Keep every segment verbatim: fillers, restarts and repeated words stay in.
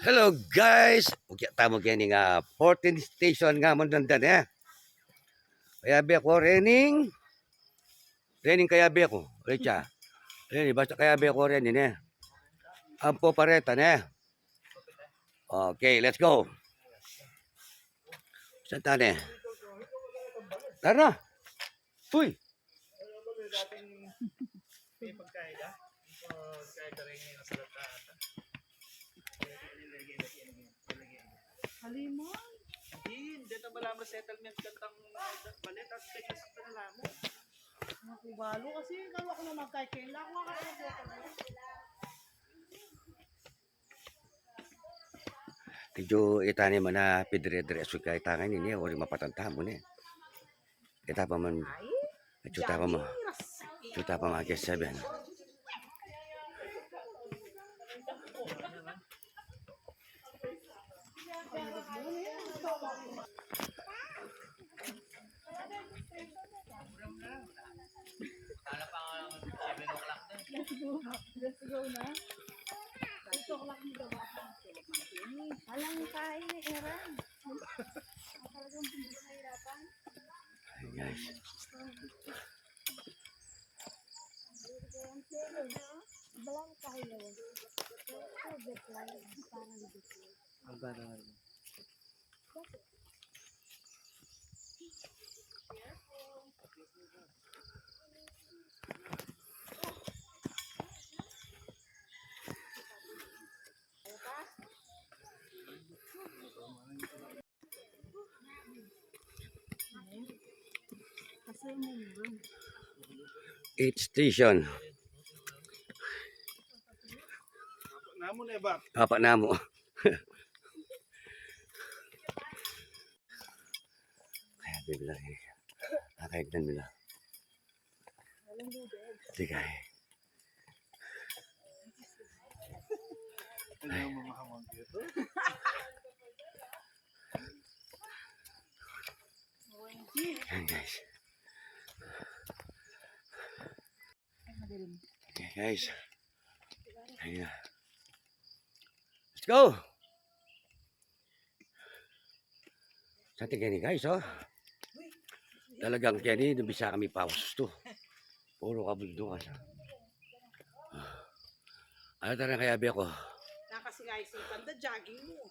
Hello guys, ukyat tamu keni king fourteen station nga mu dandan, e. Kayabe ku rening, rening kayabe ku, Richard. Rening, basta kayabe ku rening, e. Ampo pareta, e. Okay, let's go. San ta ne? Tara na. Uy! Halimon. Hindi, hindi na malaman settlement kantang balet at sa isang kanila mo. Naku, balo kasi, kalo ako na magkaikain. Ako nga kasi. Medyo ita ne mana pidire-dire su kaitangan ini, ori mapatanta mu ne. Ita pa man, ita pa man, ita pa man, ke seven. Let's go. Let's go na. Eight o'clock na daw. Alang kain ni Eran. Talagang hindi nahirapan. Ayan, guys. Balang kain na. Ito, jet lag. Parang jet lag. Ang parang Eight station. Namu na ba? Papa namu. Kaya bibila ini. Kaya dan bila. Sige. Ay. Ayan, guys. Okay, guys. Ayan na. Let's go! Sa tingin ni guys, o. Talagang keni, nung bisa kami pawas to. Puro kabundukan. Ano talaga kaya, Beko? Nakasingay si Panda, jogging mo.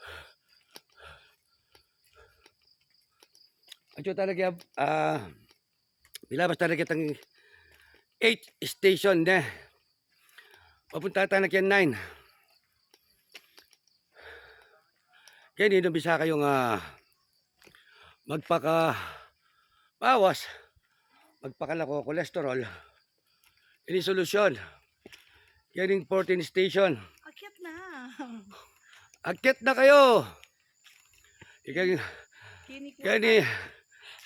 Ato talaga, ah, Milabas talaga tang eight station ne. Papunta tana keng nine. Keni nung bisa kayung, ah, magpakabawas, magpakalako kolesterol, ini solusyon. Keni fourteen station. Akyat na. Akyat na kayu. Ikeng, keni,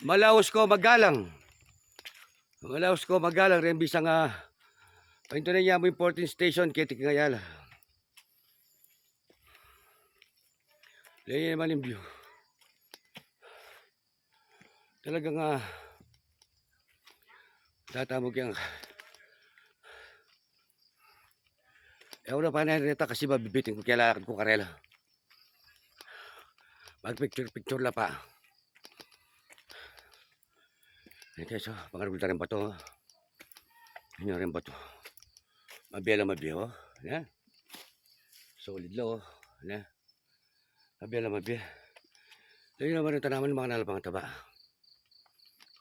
malaus ko magalang. Malaus ko magalang rin bisang, ah, paintunan niya mo yung fourteen station, keti kayala. Lagi naman yung view. Talagang, ah, tatamog yang, e, wala pa na reta kasi mabibitin ko kaya lakad ko karela. Mag-picture-picture la pa. Ayan, guys, o, pangarugul ta rin bato, o. Ayan rin bato. Mabie la, mabie, o. Ayan. Solid la, o. Ayan. Mabie la, mabie. Ayan naman yung tanaman, mga nalapang taba.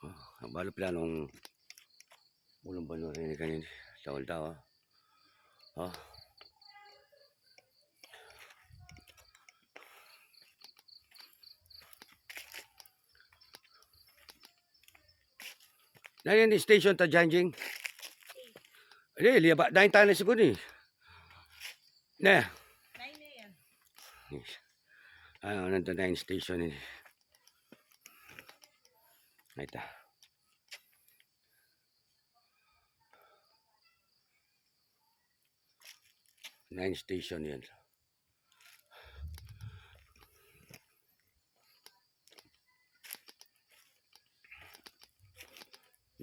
O, ang balo planong ulong balo rin kanini. Tawal tao, o. O. Na yan, station ta, Janjing. Hindi, liya ba? Dain tayo na siguro, e. Ne. Nine na yan. Yes. Ano, nandun na yung station, e. Ay, ta. Nine station yan.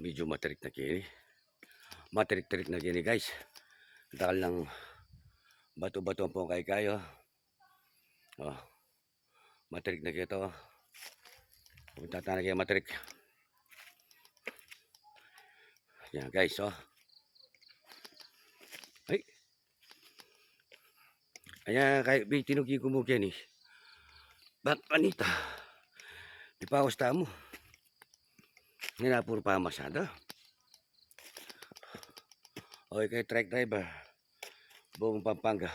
Medyo matarik na kini. Matarik-tarik na kini, guys. Dakal nang bato-bato po kay kayo. Oh, matrik na keta, oh. Punta tana keng matrik. Yan, guys, oh. Ay. Ayan, kaya bitinugi ku mu keni. Bang kanita, ipawas tamu. Ngana puru pamasada. O, ikay truck driver, buung Pampanga,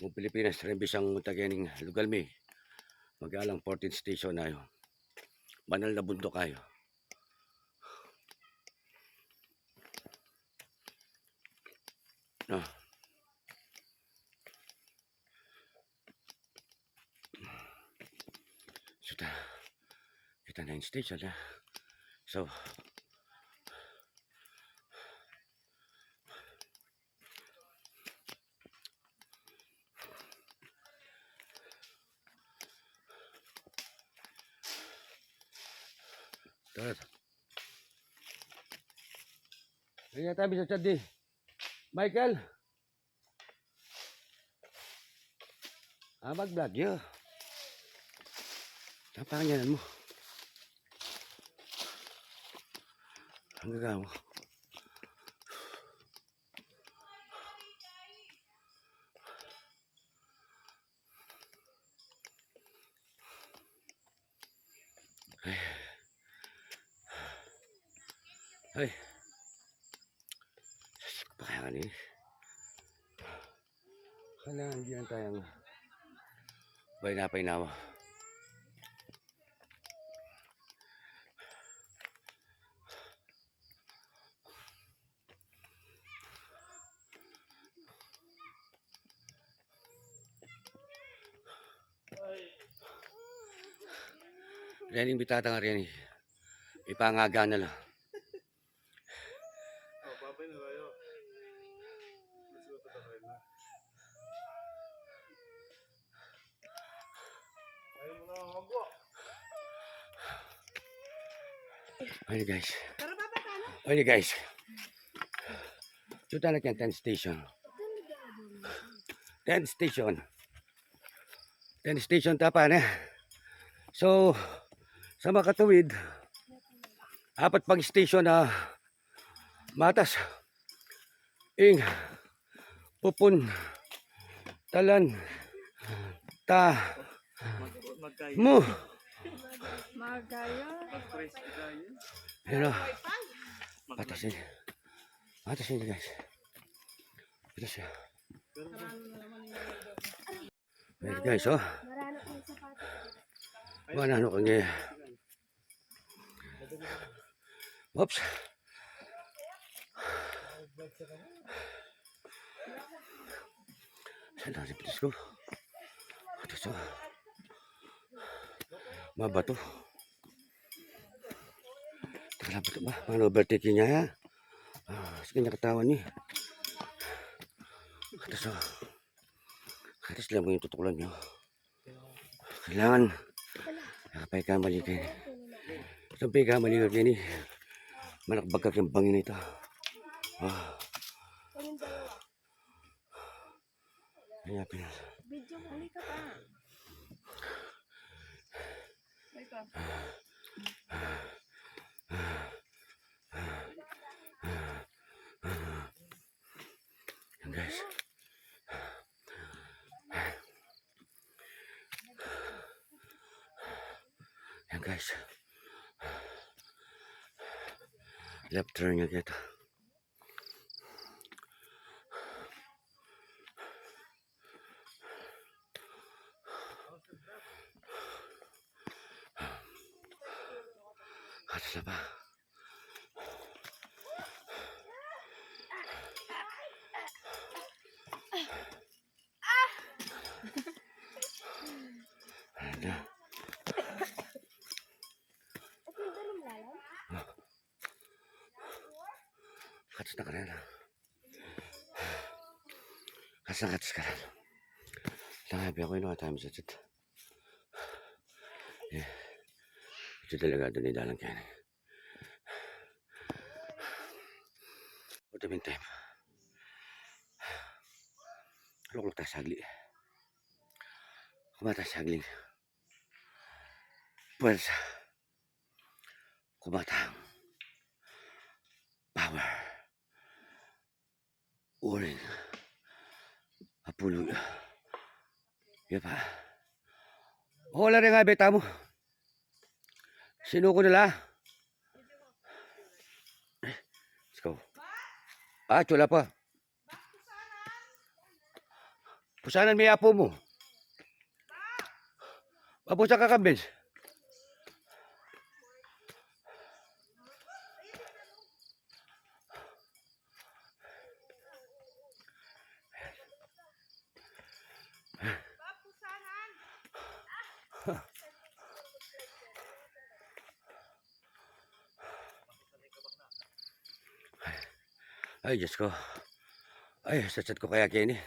buung Pilipinas, rembisang tagening lugal mi. Magalang fourteen station na yu. Banal na bunduk kayu. Ah. Suta, kita na ing station na. So, Tara. Ayan tabi sa tadi. Michael. Ah, mag-vlog yu. Tapang yan mu. Ang gagawa. Ay. Ay. Sus, pakaya ni. Kailangan diyan tayang bay na painawa. Reni, imbitata nga reni. Ipangaga na la. Ayun, guys. Ayun, guys. Ito talaga yung tent station. Tent station. Tent station tapa na. So, sa makatuwid, apat pang station na matas. Ing pupun talan ta mu. Magaya. Pero, patas ini. Patas ini, guys. Patas ya. Ayan, guys, oh. Marano yung sapatos. Wala, ano, kanya. Oops. Saan na si Pitis ko? Ito sa mabato. Takala bato ba? Mga overtaking niya, ha? Ah, sige, nakatawan niya. Ito sa At least, alam mo yung tutukulan nyo. Kailangan, nakapay ka, mali kayo. Sabi ka, mali kayo ni. Manakbag ka kayong bangin ito. Ah. Kaya pina- Video mo, huli ka pa. Huli ka. Yan, guys. Yan, guys. Left turn nga kita. Atas na pa. Ayan na. Katas na karela. Katas na katas karela. Tanga, biya ko ino tayo sa chat. Eh, ito talaga doon idalang kaya na. What a meantime. Lukluk tayo saglit. Kumata sagling. Pwersa. Kumata. Power. Uring. Apulu. Yapa. Wala rin nga beta mu. Sinuko na la. Let's go. Ah, tsula pa. Pusanan mi apu mu. Mapusa ka, Vince. Ay, Diyos ko. Ay, satsat ku kaya keni.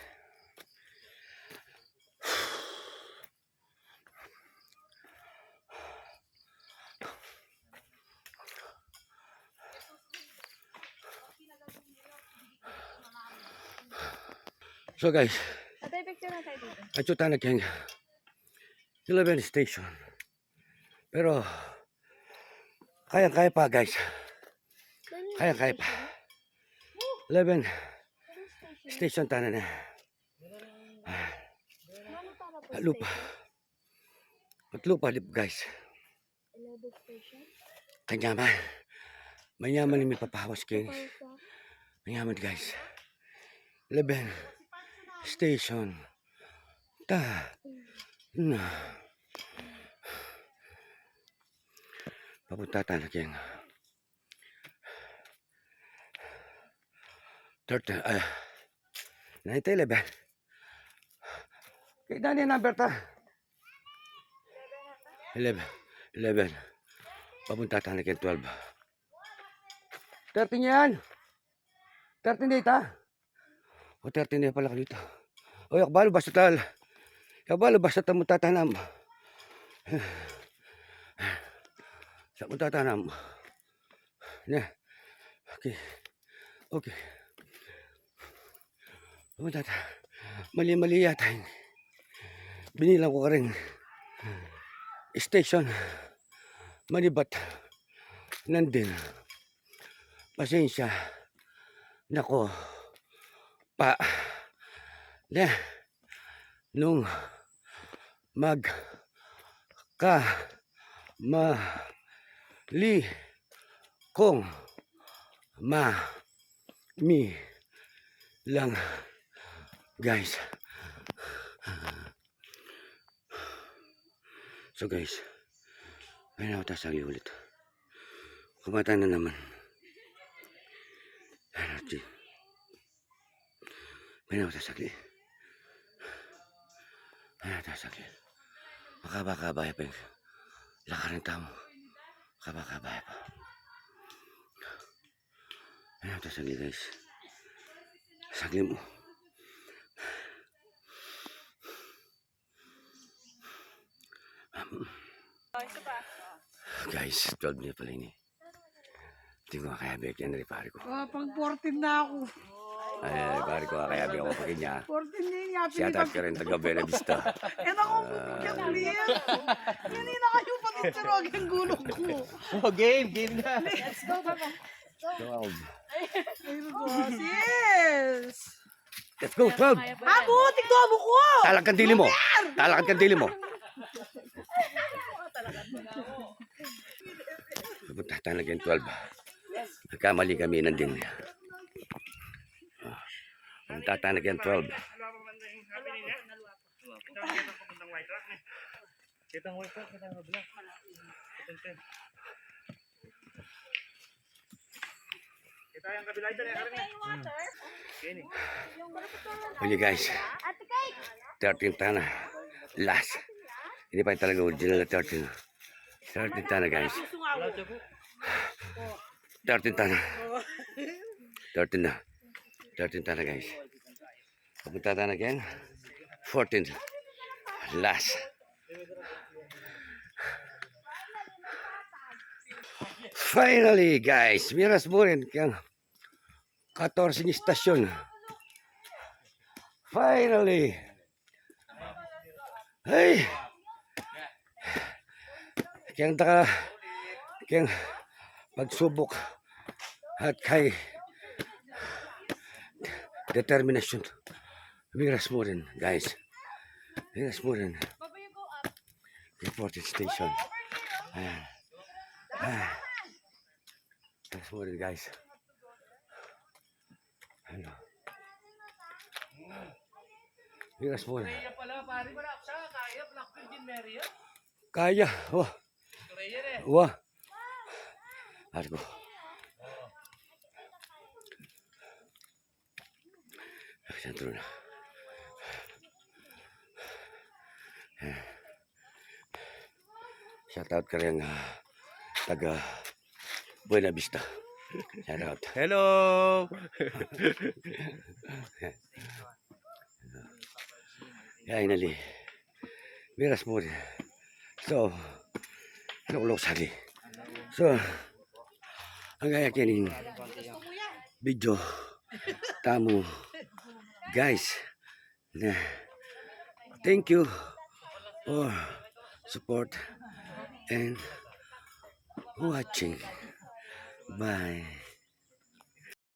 So guys, atsu tana keng eleven station. Pero kayang-kaya pa, guys. Kayang-kaya pa. Eleven station tana ne. Lupa. At lupa, guys. Kanyaman. Manyaman ini, papahawas keni. Manyaman, guys. Eleven station. Ta. Na. Papunta tana keng thirteen, ah, nine, ten, eleven. Kaya na ni number ta. Eleven. Eleven. Papunta tana keng twelve. Thirteen yan. Thirteen deta. O, thirteen ne pala kanita. O, yak balu basta tal. Yak balu basta tamu tatanam. Sa mu tatanam. Ne. Okay. Okay. Tamu tata. Mali-mali yata ini. Binilang ku karing station. Manibat. Nandin. Pasensya. Nako. Pa. Ne. Nung mag ka ma li kong ma mi lang, guys. So guys, ngayon ako tasang ulit. Kumata na naman. Energy. Mayna mu ta sagli. Mayna mu ta sagli. Makaba-kaba ya pa ing lakaran tamu. Makaba-kaba ya pa. Mayna mu ta sagli, guys. Sagli mu. Guys, twelve na pala ini. Di ko kaya bek yan, pare ko. Ah, pang fourteen na aku. Ay, pare ko, kaya bek ako pa kanya. Fourteen na yun, happy. Shout out ka rin, taga Bella Vista. Eh, naku, yan, yan na kayu pa rin, pero ang gulong ku. Oh, game, game na. Let's go, Papa. Twelve. Ay, nako, sis. Let's go, twelve. Abu, tigdo mu ku! Talakad kang dili mu. Talakad kang dili mu. Pupunta tana keng twelve. Nagkamali kami nandin. Pupunta tana keng twelve. Kitang white rock, kitang black. Kitang ten. Kita yang kabila itu, ya, karen na. Ini. Ini, guys. Thirteen tana. Last. Ini pa talaga original na thirteen. Thirteen tana, guys. Thirteen tana. Thirteen na. Thirteen tana, guys. Papunta tana keng fourteen. Last. Finally, guys, miras mu rin keng katorse na istasyon. Finally. Ay! Keng taka, keng pagsubuk at keng determinasyon. Miras mu rin, guys. Miras mu rin. Reporting station. Ayan. Ayan. Miras mu rin, guys. Ano? Miras mu rin. Kaya pala, pare, wala siya, kaya, Black Virgin Mary, ah. Kaya, wah. Kaya, eh. Wah. Aray ko. Sentro na. Shout out kareng, ah, taga Buena Vista. Shout out. Hello. Yan, inali. Miras mu rin. So, ano ko lang sali? So, anggang keni ing video tamu, guys. Na, thank you for support and watching. Bye.